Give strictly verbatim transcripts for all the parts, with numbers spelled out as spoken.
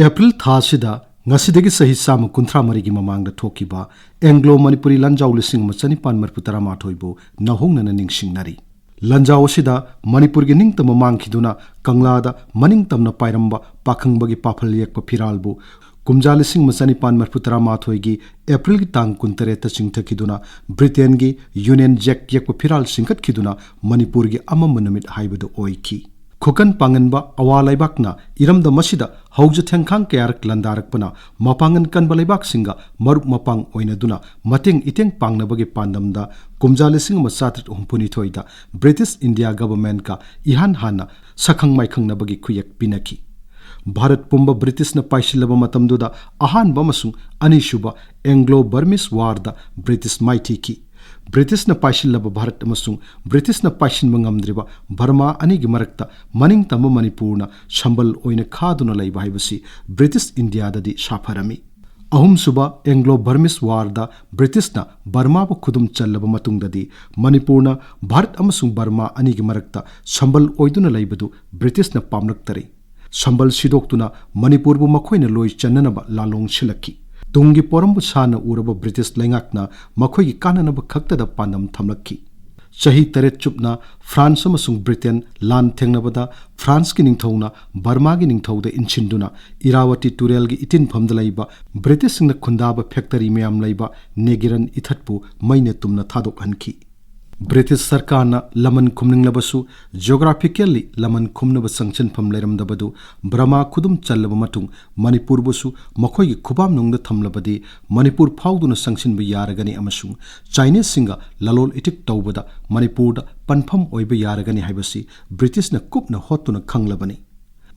April ꯊꯥ ꯑꯁꯤꯗ ꯉꯁꯤꯗꯒꯤ ꯆꯍꯤ ꯆꯥꯝꯃ ꯀꯨꯟꯊ꯭ꯔꯥ ꯃꯔꯤꯒꯤ ꯃꯃꯥꯡꯗ ꯊꯣꯛꯈꯤꯕ ꯑꯦꯡꯒ꯭ꯂꯣ ꯃꯅꯤꯄꯨꯔꯤ ꯂꯥꯟꯖꯥꯎ ꯂꯤꯁꯤꯡ ꯑꯃ ꯆꯅꯤꯄꯥꯟ ꯃꯔꯤꯐꯨ ꯇꯔꯥ ꯃꯥꯊꯣꯏꯕꯨ ꯅꯧꯍꯧꯅꯅ ꯅꯤꯡꯁꯤꯡꯅꯔꯤ꯫ ꯂꯥꯟꯖꯥꯎ ꯑꯁꯤꯗ ꯃꯅꯤꯄꯨꯔꯒꯤ ꯅꯤꯡꯇꯝꯕ ꯃꯥꯡꯈꯤꯗꯨꯅ ꯀꯪꯂꯥꯗ ꯃꯅꯤꯡ ꯇꯝꯅ ꯄꯥꯏꯔꯝꯕ ꯄꯥꯈꯪꯕꯒꯤ ꯄꯥꯐꯜ ꯌꯦꯛꯄ ꯐꯤꯔꯥꯜꯕꯨ ꯀꯨꯝꯖꯥ ꯂꯤꯁꯤꯡ ꯑꯃ ꯆꯅꯤꯄꯥꯟ ꯃꯔꯤꯐꯨ ꯇꯔꯥ ꯃꯥꯊꯣꯏꯒꯤ ꯑꯦꯄ꯭ꯔꯤꯜꯒꯤ ꯇꯥꯡ ꯀꯨꯟꯇꯔꯦꯠꯇ ꯆꯤꯡꯊꯈꯤꯗꯨꯅ ꯕ꯭ꯔꯤꯇꯦꯟꯒꯤ ꯌꯨꯅꯤꯌꯟ ꯖꯦꯛ ꯌꯦꯛꯄ ꯐꯤꯔꯥꯜ ꯆꯤꯡꯈꯠꯈꯤꯗꯨꯅ ꯃꯅꯤꯄꯨꯔꯒꯤ ꯑꯃꯝꯕ ꯅꯨꯃꯤꯠ ꯍꯥꯏꯕꯗꯨ ꯑꯣꯏꯈꯤ꯫ ꯈꯨꯀꯟ ꯄꯥꯡꯒꯟꯕ ꯑꯋꯥ ꯂꯩꯕꯥꯛꯅ ꯏꯔꯝꯗꯝ ꯑꯁꯤꯗ ꯍꯧꯖ ꯊꯦꯡꯈꯥꯡ ꯀꯌꯥꯔꯛ ꯂꯥꯟꯗꯥꯔꯛꯄꯅ ꯃꯄꯥꯡꯒꯜ ꯀꯟꯕ ꯂꯩꯕꯥꯛꯁꯤꯡꯒ ꯃꯔꯨꯞ ꯃꯄꯥꯡ ꯑꯣꯏꯅꯗꯨꯅ ꯃꯇꯦꯡ ꯏꯇꯦꯡ ꯄꯥꯡꯅꯕꯒꯤ ꯄꯥꯟꯗꯝꯗ ꯀꯨꯝꯖꯥ ꯂꯤꯁꯤꯡ ꯑꯃ ꯆꯥꯇ꯭ꯔꯦꯠ ꯍꯨꯝꯐꯨꯅꯤꯊꯣꯏꯗ ꯕ꯭ꯔꯤꯇꯤꯁ ꯏꯟꯗꯤꯌꯥ ꯒꯚꯔꯟꯃꯦꯟꯠꯀ ꯏꯍꯥꯟ ꯍꯥꯟꯅ ꯁꯛꯈꯪ ꯃꯥꯏꯈꯪꯅꯕꯒꯤ ꯈꯨꯌꯦꯛ ꯄꯤꯅꯈꯤ꯫ ꯚꯥꯔꯠ ꯄꯨꯝꯕ ꯕ꯭ꯔꯤꯇꯤꯁꯅ ꯄꯥꯏꯁꯤꯜꯂꯕ ꯃꯇꯝꯗꯨꯗ ꯑꯍꯥꯟꯕ ꯑꯃꯁꯨꯡ ꯑꯅꯤꯁꯨꯕ ꯑꯦꯡꯒ꯭ꯂꯣ ꯕꯔꯃꯤꯁ ꯋꯥꯔꯗ ꯕ꯭ꯔꯤꯇꯤꯁ ꯃꯥꯏꯊꯤꯈꯤ꯫ ꯕ꯭ꯔꯤꯇꯤꯁꯅ ꯄꯥꯏꯁꯤꯜꯂꯕ ꯚꯥꯔꯠ ꯑꯃꯁꯨꯡ ꯕ꯭ꯔꯤꯇꯤꯁꯅ ꯄꯥꯏꯁꯤꯟꯕ ꯉꯝꯗ꯭ꯔꯤꯕ ꯕꯔꯃꯥ ꯑꯅꯤꯒꯤ ꯃꯔꯛꯇ ꯃꯅꯤꯡꯇꯝꯕ ꯃꯅꯤꯄꯨꯔꯅ ꯁꯝꯕꯜ ꯑꯣꯏꯅ ꯈꯥꯗꯨꯅ ꯂꯩꯕ ꯍꯥꯏꯕꯁꯤ ꯕ꯭ꯔꯤꯇꯤꯁ ꯏꯟꯗꯤꯌꯥꯗꯗꯤ ꯁꯥꯐꯔꯝꯃꯤ꯫ ꯑꯍꯨꯝꯁꯨꯕ ꯑꯦꯡꯒ꯭ꯂꯣ ꯕꯔꯃꯤꯁ ꯋꯥꯔꯗ ꯕ꯭ꯔꯤꯇꯤꯁꯅ ꯕꯔꯃꯥꯕꯨ ꯈꯨꯗꯨꯝ ꯆꯜꯂꯕ ꯃꯇꯨꯡꯗꯗꯤ ꯃꯅꯤꯄꯨꯔꯅ ꯚꯥꯔꯠ ꯑꯃꯁꯨꯡ ꯕꯔꯃꯥ ꯑꯅꯤꯒꯤ ꯃꯔꯛꯇ ꯁꯝꯕꯜ ꯑꯣꯏꯗꯨꯅ ꯂꯩꯕꯗꯨ ꯕ꯭ꯔꯤꯇꯤꯁꯅ ꯄꯥꯝꯂꯛꯇꯔꯦ꯫ ꯁꯝꯕꯜ ꯁꯤꯗꯣꯛꯇꯨꯅ ꯃꯅꯤꯄꯨꯔꯕꯨ ꯃꯈꯣꯏꯅ ꯂꯣꯏ ꯆꯟꯅꯅꯕ ꯂꯥꯂꯣꯡ ꯁꯤꯜꯂꯛꯈꯤ꯫ ꯇꯨꯡꯒꯤ ꯄꯣꯔꯝꯕꯨ ꯁꯥꯟꯅ ꯎꯔꯕ ꯕ꯭ꯔꯤꯇꯤꯁ ꯂꯩꯉꯥꯛꯅ ꯃꯈꯣꯏꯒꯤ ꯀꯥꯟꯅꯅꯕ ꯈꯛꯇꯗ ꯄꯥꯟꯗꯝ ꯊꯝꯂꯛꯈꯤ꯫ ꯆꯍꯤ ꯇꯔꯦꯠ ꯆꯨꯞꯅ ꯐ꯭ꯔꯥꯟꯁ ꯑꯃꯁꯨꯡ ꯕ꯭ꯔꯤꯇꯦꯟ ꯂꯥꯟ ꯊꯦꯡꯅꯕꯗ ꯐ꯭ꯔꯥꯟꯁꯀꯤ ꯅꯤꯡꯊꯧꯅ ꯕꯔꯃꯥꯒꯤ ꯅꯤꯡꯊꯧꯗ ꯏꯟꯁꯤꯟꯗꯨꯅ ꯏꯔꯥꯋꯇꯤ ꯇꯨꯔꯦꯜꯒꯤ ꯏꯇꯤꯟꯐꯝꯗ ꯂꯩꯕ ꯕ꯭ꯔꯤꯇꯤꯁꯁꯤꯡꯅ ꯈꯨꯟꯗꯥꯕ ꯐꯦꯛꯇꯔꯤ ꯃꯌꯥꯝ ꯂꯩꯕ ꯅꯦꯒꯤꯔꯟ ꯏꯊꯠꯄꯨ ꯃꯩꯅ ꯇꯨꯝꯅ ꯊꯥꯗꯣꯛꯍꯟꯈꯤ꯫ ꯕ꯭ꯔꯤꯇꯤꯁ ꯁꯔꯀꯥꯔꯅ ꯂꯃꯟ ꯈꯨꯝꯅꯤꯡꯂꯕꯁꯨ geographically ꯂꯃꯟ ꯈꯨꯝꯅꯕ ꯆꯪꯁꯤꯟꯐꯝ ꯂꯩꯔꯝꯗꯕꯗꯨ ꯕꯔꯃꯥ ꯈꯨꯗꯨꯝ ꯆꯜꯂꯕ ꯃꯇꯨꯡ ꯃꯅꯤꯄꯨꯔꯕꯨꯁꯨ ꯃꯈꯣꯏꯒꯤ ꯈꯨꯕꯥꯝꯅꯨꯡꯗ ꯊꯝꯂꯕꯗꯤ ꯃꯅꯤꯄꯨꯔ ꯐꯥꯎꯗꯨꯅ ꯆꯪꯁꯤꯟꯕ ꯌꯥꯔꯒꯅꯤ ꯑꯃꯁꯨꯡ ꯆꯥꯏꯅꯤꯁꯁꯤꯡꯒ ꯂꯂꯣꯟ ꯏꯇꯤꯛ ꯇꯧꯕꯗ ꯃꯅꯤꯄꯨꯔꯗ ꯄꯟꯐꯝ ꯑꯣꯏꯕ ꯌꯥꯔꯒꯅꯤ ꯍꯥꯏꯕꯁꯤ ꯕ꯭ꯔꯤꯇꯤꯁꯅ ꯀꯨꯞꯅ ꯍꯣꯠꯇꯨꯅ ꯈꯪꯂꯕꯅꯤ꯫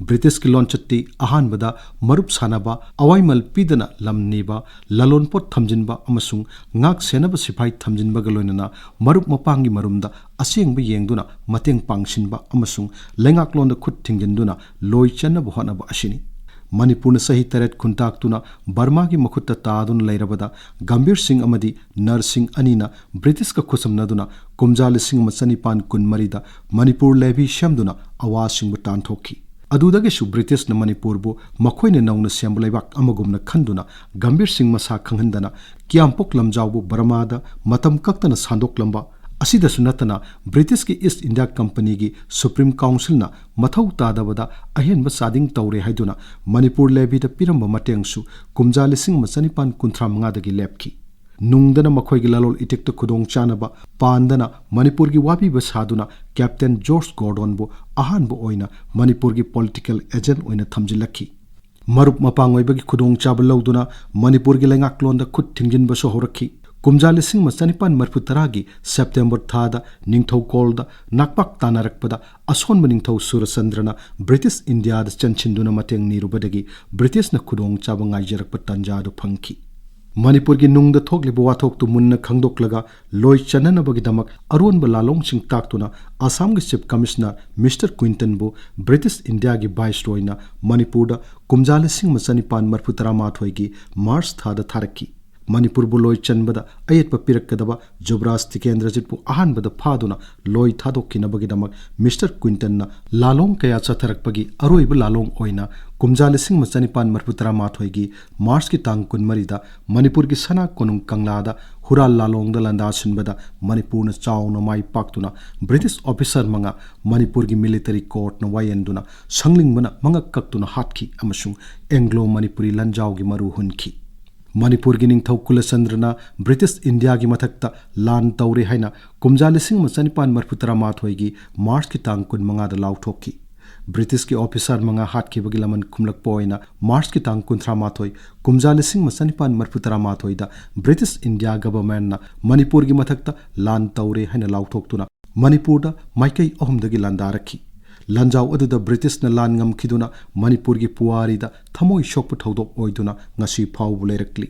ꯕ꯭ꯔꯤꯇꯤꯁꯀꯤ ꯂꯣꯟꯆꯠꯇꯤ ꯑꯍꯥꯟꯕꯗ ꯃꯔꯨꯞ ꯁꯥꯟꯅꯕ, ꯑꯋꯥꯏꯃꯜ ꯄꯤꯗꯅ ꯂꯝ ꯅꯤꯕ, ꯂꯂꯣꯟꯄꯣꯠ ꯊꯝꯖꯤꯟꯕ ꯑꯃꯁꯨꯡ ꯉꯥꯛ ꯁꯦꯟꯅꯕ ꯁꯤꯐꯥꯏ ꯊꯝꯖꯤꯟꯕꯒ ꯂꯣꯏꯅꯅ ꯃꯔꯨꯞ ꯃꯄꯥꯡꯒꯤ ꯃꯔꯨꯝꯗ ꯑꯁꯦꯡꯕ ꯌꯦꯡꯗꯨꯅ ꯃꯇꯦꯡ ꯄꯥꯡꯁꯤꯟꯕ ꯑꯃꯁꯨꯡ ꯂꯩꯉꯥꯛꯂꯣꯟꯗ ꯈꯨꯠ ꯊꯤꯡꯖꯤꯟꯗꯨꯅ ꯂꯣꯏ ꯆꯟꯅꯕ ꯍꯣꯠꯅꯕ ꯑꯁꯤꯅꯤ꯫ ꯃꯅꯤꯄꯨꯔꯅ ꯆꯍꯤ ꯇꯔꯦꯠ ꯈꯨꯟꯇꯥꯛꯇꯨꯅ ꯕꯔꯃꯥꯒꯤ ꯃꯈꯨꯠꯇ ꯇꯥꯗꯨꯅ ꯂꯩꯔꯕꯗ ꯒꯝꯚꯤꯔ ꯁꯤꯡ ꯑꯃꯗꯤ ꯅꯔ ꯁꯤꯡ ꯑꯅꯤꯅ ꯕ꯭ꯔꯤꯇꯤꯁꯀ ꯈꯨꯠꯁꯝꯅꯗꯨꯅ ꯀꯨꯝꯖꯥ ꯂꯤꯁꯤꯡ ꯑꯃ ꯆꯅꯤꯄꯥꯟ ꯀꯨꯟꯃꯔꯤꯗ ꯃꯅꯤꯄꯨꯔ ꯂꯦꯚꯤ ꯁꯦꯝꯗꯨꯅ ꯑꯋꯥꯁꯤꯡꯕꯨ ꯇꯥꯟꯊꯣꯛꯈꯤ꯫ ꯑꯗꯨꯗꯒꯤꯁꯨ ꯕ꯭ꯔꯤꯇꯤꯁꯅ ꯃꯅꯤꯄꯨꯔꯕꯨ ꯃꯈꯣꯏꯅ ꯅꯧꯅ ꯁꯦꯝꯕ ꯂꯩꯕꯥꯛ ꯑꯃꯒꯨꯝꯅ ꯈꯟꯗꯨꯅ ꯒꯝꯚꯤꯔ ꯁꯤꯡ ꯃꯁꯥ ꯈꯪꯍꯟꯗꯅ ꯀꯤꯌꯥꯝꯄꯣꯛ ꯂꯝꯖꯥꯎꯕꯨ ꯕꯔꯃꯥꯗ ꯃꯇꯝ ꯀꯛꯇꯅ ꯁꯥꯟꯗꯣꯛꯂꯝꯕ ꯑꯁꯤꯗꯁꯨ ꯅꯠꯇꯅ ꯕ꯭ꯔꯤꯇꯤꯁꯀꯤ ꯏꯁ꯭ꯠ ꯏꯟꯗꯤꯌꯥ ꯀꯝꯄꯅꯤꯒꯤ ꯁꯨꯄ꯭ꯔꯤꯝ ꯀꯥꯎꯟꯁꯤꯜꯅ ꯃꯊꯧ ꯇꯥꯗꯕꯗ ꯑꯍꯦꯟꯕ ꯆꯥꯗꯤꯡ ꯇꯧꯔꯦ ꯍꯥꯏꯗꯨꯅ ꯃꯅꯤꯄꯨꯔ ꯂꯦꯚꯤꯗ ꯄꯤꯔꯝꯕ ꯃꯇꯦꯡꯁꯨ ꯀꯨꯝꯖꯥ ꯂꯤꯁꯤꯡ ꯑꯃ ꯆꯅꯤꯄꯥꯟ ꯀꯨꯟꯊ꯭ꯔꯥ ꯃꯉꯥꯗꯒꯤ ꯂꯦꯞꯈꯤ꯫ ꯅꯨꯡꯗꯅ ꯃꯈꯣꯏꯒꯤ ꯂꯂꯣꯜ ꯏꯇꯤꯛꯇ ꯈꯨꯗꯣꯡꯆꯥꯅꯕ ꯄꯥꯟꯗꯅ ꯃꯅꯤꯄꯨꯔꯒꯤ ꯋꯥꯕꯤꯕ ꯁꯥꯗꯨꯅ ꯀꯦꯞꯇꯦꯟ ꯖꯣꯔꯖ ꯒꯣꯔꯗꯣꯟꯕꯨ ꯑꯍꯥꯟꯕ ꯑꯣꯏꯅ ꯃꯅꯤꯄꯨꯔꯒꯤ ꯄꯣꯂꯤꯇꯤꯀꯦꯜ ꯑꯦꯖꯦꯟꯠ ꯑꯣꯏꯅ ꯊꯝꯖꯤꯜꯂꯛꯈꯤ꯫ ꯃꯔꯨꯞ ꯃꯄꯥꯡ ꯑꯣꯏꯕꯒꯤ ꯈꯨꯗꯣꯡꯆꯥꯕ ꯂꯧꯗꯨꯅ ꯃꯅꯤꯄꯨꯔꯒꯤ ꯂꯩꯉꯥꯛꯂꯣꯟꯗ ꯈꯨꯠ ꯊꯤꯡꯖꯤꯟꯕꯁꯨ ꯍꯧꯔꯛꯈꯤ꯫ ꯀꯨꯝꯖꯥ ꯂꯤꯁꯤꯡ ꯑꯃ ꯆꯅꯤꯄꯥꯟ ꯃꯔꯤꯐꯨ ꯇꯔꯥꯒꯤ ꯁꯦꯞꯇꯦꯝꯕꯔ ꯊꯥꯗ ꯅꯤꯡꯊꯧꯀꯣꯜꯗ ꯅꯥꯛꯄꯥꯛ ꯇꯥꯅꯔꯛꯄꯗ ꯑꯁꯣꯟꯕ ꯅꯤꯡꯊꯧ ꯁꯨꯔꯆꯟꯗ꯭ꯔꯅ ꯕ꯭ꯔꯤꯇꯤꯁ ꯏꯟꯗꯤꯌꯥꯗ ꯆꯦꯟꯁꯤꯟꯗꯨꯅ ꯃꯇꯦꯡ ꯅꯤꯔꯨꯕꯗꯒꯤ ꯕ꯭ꯔꯤꯇꯤꯁꯅ ꯈꯨꯗꯣꯡꯆꯥꯕ ꯉꯥꯏꯖꯔꯛꯄ ꯇꯥꯟꯖꯥ ꯑꯗꯨ ꯐꯪꯈꯤ꯫ ꯃꯅꯤꯄꯨꯔꯒꯤ ꯅꯨꯡꯗ ꯊꯣꯛꯂꯤꯕ ꯋꯥꯊꯣꯛꯇꯨ ꯃꯨꯟꯅ ꯈꯪꯗꯣꯛꯂꯒ ꯂꯣꯏ ꯆꯟꯅꯅꯕꯒꯤꯗꯃꯛ ꯑꯔꯣꯟꯕ ꯂꯥꯂꯣꯡꯁꯤꯡ ꯇꯥꯛꯇꯨꯅ ꯑꯁꯥꯝꯒꯤ ꯆꯤꯐ ꯀꯃꯤꯁꯅꯔ ꯃꯤꯁꯇꯔ ꯀ꯭ꯋꯤꯟꯇꯟꯕꯨ ꯕ꯭ꯔꯤꯇꯤꯁ ꯏꯟꯗꯤꯌꯥꯒꯤ ꯚꯥꯏꯁꯔꯣꯏꯅ ꯃꯅꯤꯄꯨꯔꯗ ꯀꯨꯝꯖꯥ ꯂꯤꯁꯤꯡ ꯑꯃ ꯆꯅꯤꯄꯥꯟ ꯃꯔꯤꯐꯨ ꯇꯔꯥꯃꯥꯊꯣꯏꯒꯤ ꯃꯥꯔꯆ ꯊꯥꯗ ꯊꯥꯔꯛꯈꯤ꯫ ꯃꯅꯤꯄꯨꯔꯕꯨ ꯂꯣꯏ ꯆꯟꯕꯗ ꯑꯌꯦꯠꯄ ꯄꯤꯔꯛꯀꯗꯕ ꯖꯨꯕꯔꯥꯖ ꯇꯤꯀꯦꯟꯗ꯭ꯔꯖꯤꯠꯄꯨ ꯑꯍꯥꯟꯕꯗ ꯐꯥꯗꯨꯅ ꯂꯣꯏ ꯊꯥꯗꯣꯛꯈꯤꯅꯕꯒꯤꯗꯃꯛ ꯃꯤꯁꯇꯔ ꯀ꯭ꯋꯤꯟꯇꯟꯅ ꯂꯥꯂꯣꯡ ꯀꯌꯥ ꯆꯠꯊꯔꯛꯄꯒꯤ ꯑꯔꯣꯏꯕ ꯂꯥꯂꯣꯡ ꯑꯣꯏꯅ ꯀꯨꯝꯖꯥ ꯂꯤꯁꯤꯡ ꯑꯃ ꯆꯅꯤꯄꯥꯟ ꯃꯔꯤꯐꯨ ꯇꯔꯥꯃꯥꯊꯣꯏꯒꯤ ꯃꯥꯔꯆꯀꯤ ꯇꯥꯡ ꯀꯨꯟꯃꯔꯤꯗ ꯃꯅꯤꯄꯨꯔꯒꯤ ꯁꯅꯥ ꯀꯣꯅꯨꯡ ꯀꯪꯂꯥꯗ ꯍꯨꯔꯥꯜ ꯂꯥꯂꯣꯡꯗ ꯂꯥꯟꯗꯥꯁꯤꯟꯕꯗ ꯃꯅꯤꯄꯨꯔꯅ ꯆꯥꯎꯅ ꯃꯥꯏ ꯄꯥꯛꯇꯨꯅ ꯕ꯭ꯔꯤꯇꯤꯁ ꯑꯣꯐꯤꯁꯔ ꯃꯉꯥ ꯃꯅꯤꯄꯨꯔꯒꯤ ꯃꯤꯂꯤꯇꯔꯤ ꯀꯣꯔꯠꯅ ꯋꯥꯌꯦꯟꯗꯨꯅ ꯁꯪꯂꯤꯡꯕꯅ ꯃꯉꯛ ꯀꯛꯇꯨꯅ ꯍꯥꯠꯈꯤ ꯑꯃꯁꯨꯡ ꯑꯦꯡꯒ꯭ꯂꯣ ꯃꯅꯤꯄꯨꯔꯤ ꯂꯥꯟꯖꯥꯎꯒꯤ ꯃꯔꯨ ꯍꯨꯟꯈꯤ꯫ ꯃꯅꯤꯄꯨꯔꯒꯤ ꯅꯤꯡꯊꯧ ꯀꯨꯂꯆꯟꯗ꯭ꯔꯅ ꯕ꯭ꯔꯤꯇꯤꯁ ꯏꯟꯗꯤꯌꯥꯒꯤ ꯃꯊꯛꯇ ꯂꯥꯟ ꯇꯧꯔꯦ ꯍꯥꯏꯅ ꯀꯨꯝꯖꯥ ꯂꯤꯁꯤꯡ ꯑꯃ ꯆꯅꯤꯄꯥꯟ ꯃꯔꯤꯐꯨ ꯇꯔꯥꯃꯥꯊꯣꯏꯒꯤ ꯃꯥꯔꯆꯀꯤ ꯇꯥꯡ ꯀꯨꯟꯃꯉꯥꯗ ꯂꯥꯎꯊꯣꯛꯈꯤ꯫ ꯕ꯭ꯔꯤꯇꯤꯁꯀꯤ ꯑꯣꯐꯤꯁꯥꯔ ꯃꯉꯥ ꯍꯥꯠꯈꯤꯕꯒꯤ ꯂꯃꯟ ꯈꯨꯝꯂꯛꯄ ꯑꯣꯏꯅ ꯃꯥꯔꯆꯀꯤ ꯇꯥꯡ ꯀꯨꯟꯊ꯭ꯔꯥ ꯃꯥꯊꯣꯏ, ꯀꯨꯝꯖꯥ ꯂꯤꯁꯤꯡ ꯑꯃ ꯆꯅꯤꯄꯥꯟ ꯃꯔꯤꯐꯨ ꯇꯔꯥꯃꯥꯊꯣꯏꯗ ꯕ꯭ꯔꯤꯇꯤꯁ ꯏꯟꯗꯤꯌꯥ ꯒꯚꯔꯟꯃꯦꯟꯠꯅ ꯃꯅꯤꯄꯨꯔꯒꯤ ꯃꯊꯛꯇ ꯂꯥꯟ ꯇꯧꯔꯦ ꯍꯥꯏꯅ ꯂꯥꯎꯊꯣꯛꯇꯨꯅ ꯃꯅꯤꯄꯨꯔꯗ ꯃꯥꯏꯀꯩ ꯑꯍꯨꯝꯗꯒꯤ ꯂꯥꯟꯗꯥꯔꯛꯈꯤ꯫ ꯂꯥꯟꯖꯥꯎ ꯑꯗꯨꯗ ꯕ꯭ꯔꯤꯇꯤꯁꯅ ꯂꯥꯟ ꯉꯝꯈꯤꯗꯨꯅ ꯃꯅꯤꯄꯨꯔꯒꯤ ꯄꯨꯋꯥꯔꯤꯗ ꯊꯃꯣꯏ ꯁꯣꯛꯄ ꯊꯧꯗꯣꯛ ꯑꯣꯏꯗꯨꯅ ꯉꯁꯤ ꯐꯥꯎꯕ ꯂꯩꯔꯛꯂꯤ꯫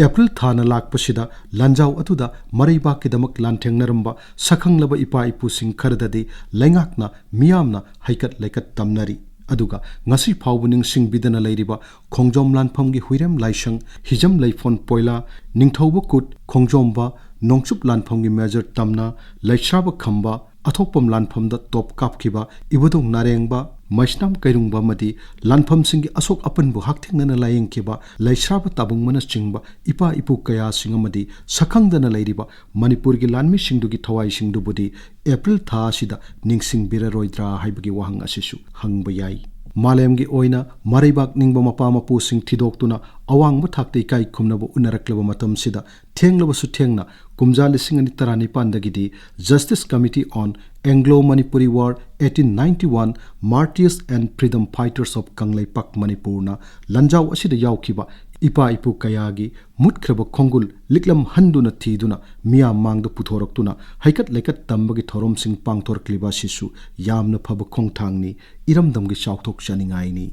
ꯑꯦꯄ꯭ꯔꯤꯜ ꯊꯥꯅ ꯂꯥꯛꯄꯁꯤꯗ ꯂꯥꯟꯖꯥꯎ ꯑꯗꯨꯗ ꯃꯔꯩꯕꯥꯛꯀꯤꯗꯃꯛ ꯂꯥꯟꯊꯦꯡꯅꯔꯝꯕ ꯁꯛꯈꯪꯂꯕ ꯏꯄꯥ ꯏꯄꯨꯁꯤꯡ ꯈꯔꯗꯗꯤ ꯂꯩꯉꯥꯛꯅ ꯃꯤꯌꯥꯝꯅ ꯍꯩꯀꯠ ꯂꯩꯀꯠ ꯇꯝꯅꯔꯤ꯫ ꯑꯗꯨꯒ ꯉꯁꯤ ꯐꯥꯎꯕ ꯅꯤꯡꯁꯤꯡꯕꯤꯗꯅ ꯂꯩꯔꯤꯕ ꯈꯣꯡꯖꯣꯝ ꯂꯥꯟꯐꯝꯒꯤ ꯍꯨꯏꯔꯦꯝ ꯂꯥꯏꯁꯪ, ꯍꯤꯖꯝ ꯂꯩꯐꯣꯟ ꯄꯣꯏꯂꯥ, ꯅꯤꯡꯊꯧꯕ ꯀꯨꯠ, ꯈꯣꯡꯖꯣꯝꯕ, ꯅꯣꯡꯆꯨꯞ ꯂꯥꯟꯐꯝꯒꯤ ꯃꯦꯖꯔ ꯇꯝꯅ, ꯂꯩꯁ꯭ꯔꯥꯕ ꯈꯝꯕ, ꯑꯊꯣꯛꯄꯝ ꯂꯥꯟꯐꯝꯗ ꯇꯣꯞ ꯀꯥꯞꯈꯤꯕ ꯏꯕꯨꯙꯧ ꯅꯥꯔꯦꯡꯕ, ꯃꯩꯁꯅꯥꯝ ꯀꯩꯔꯨꯡꯕ ꯑꯃꯗꯤ ꯂꯥꯟꯐꯝꯁꯤꯡꯒꯤ ꯑꯁꯣꯛ ꯑꯄꯟꯕꯨ ꯍꯛꯊꯦꯡꯅꯅ ꯂꯥꯌꯦꯡꯈꯤꯕ ꯂꯩꯁ꯭ꯔꯥꯕ ꯇꯥꯕꯨꯡꯕꯅꯆꯤꯡꯕ ꯏꯄꯥ ꯏꯄꯨ ꯀꯌꯥꯁꯤꯡ ꯑꯃꯗꯤ ꯁꯛꯈꯪꯗꯅ ꯂꯩꯔꯤꯕ ꯃꯅꯤꯄꯨꯔꯒꯤ ꯂꯥꯟꯃꯤꯁꯤꯡꯗꯨꯒꯤ ꯊꯋꯥꯏꯁꯤꯡꯗꯨꯕꯨꯗꯤ ꯑꯦꯄ꯭ꯔꯤꯜ ꯊꯥ ꯑꯁꯤꯗ ꯅꯤꯡꯁꯤꯡꯕꯤꯔꯔꯣꯏꯗ꯭ꯔꯥ ꯍꯥꯏꯕꯒꯤ ꯋꯥꯍꯪ ꯑꯁꯤꯁꯨ ꯍꯪꯕ ꯌꯥꯏ꯫ ꯃꯥꯂꯦꯝꯒꯤ ꯑꯣꯏꯅ ꯃꯔꯩꯕꯥꯛ ꯅꯤꯡꯕ ꯃꯄꯥ ꯃꯄꯨꯁꯤꯡ ꯊꯤꯗꯣꯛꯇꯨꯅ ꯑꯋꯥꯡꯕ ꯊꯥꯛꯇ ꯏꯀꯥꯏ ꯈꯨꯝꯅꯕ ꯎꯅꯔꯛꯂꯕ ꯃꯇꯝꯁꯤꯗ, ꯊꯦꯡꯂꯕꯁꯨ ꯊꯦꯡꯅ ꯀꯨꯝꯖꯥ ꯂꯤꯁꯤꯡ ꯑꯅꯤ ꯇꯔꯥꯅꯤꯄꯥꯟꯗꯒꯤꯗꯤ Justice Committee on Anglo-Manipuri War eighteen ninety-one, Martyrs and Freedom Fighters of Kangleipak ꯃꯅꯤꯄꯨꯔꯅ ꯂꯥꯟꯖꯥꯎ ꯑꯁꯤꯗ ꯌꯥꯎꯈꯤꯕ ꯏꯄꯥ ꯏꯄꯨ ꯀꯌꯥꯒꯤ ꯃꯨꯠꯈ꯭ꯔꯕ ꯈꯣꯡꯒꯨꯜ ꯂꯤꯛꯂꯝ ꯍꯟꯗꯨꯅ ꯊꯤꯗꯨꯅ ꯃꯤꯌꯥꯝ ꯃꯥꯡꯗ ꯄꯨꯊꯣꯔꯛꯇꯨꯅ ꯍꯩꯀꯠ ꯂꯩꯀꯠ ꯇꯝꯕꯒꯤ ꯊꯧꯔꯝꯁꯤꯡ ꯄꯥꯡꯊꯣꯔꯛꯂꯤꯕ ꯑꯁꯤꯁꯨ ꯌꯥꯝꯅ ꯐꯕ ꯈꯣꯡꯊꯥꯡꯅꯤ, ꯏꯔꯝꯗꯝꯒꯤ ꯆꯥꯎꯊꯣꯛꯆꯅꯤꯡꯉꯥꯏꯅꯤ꯫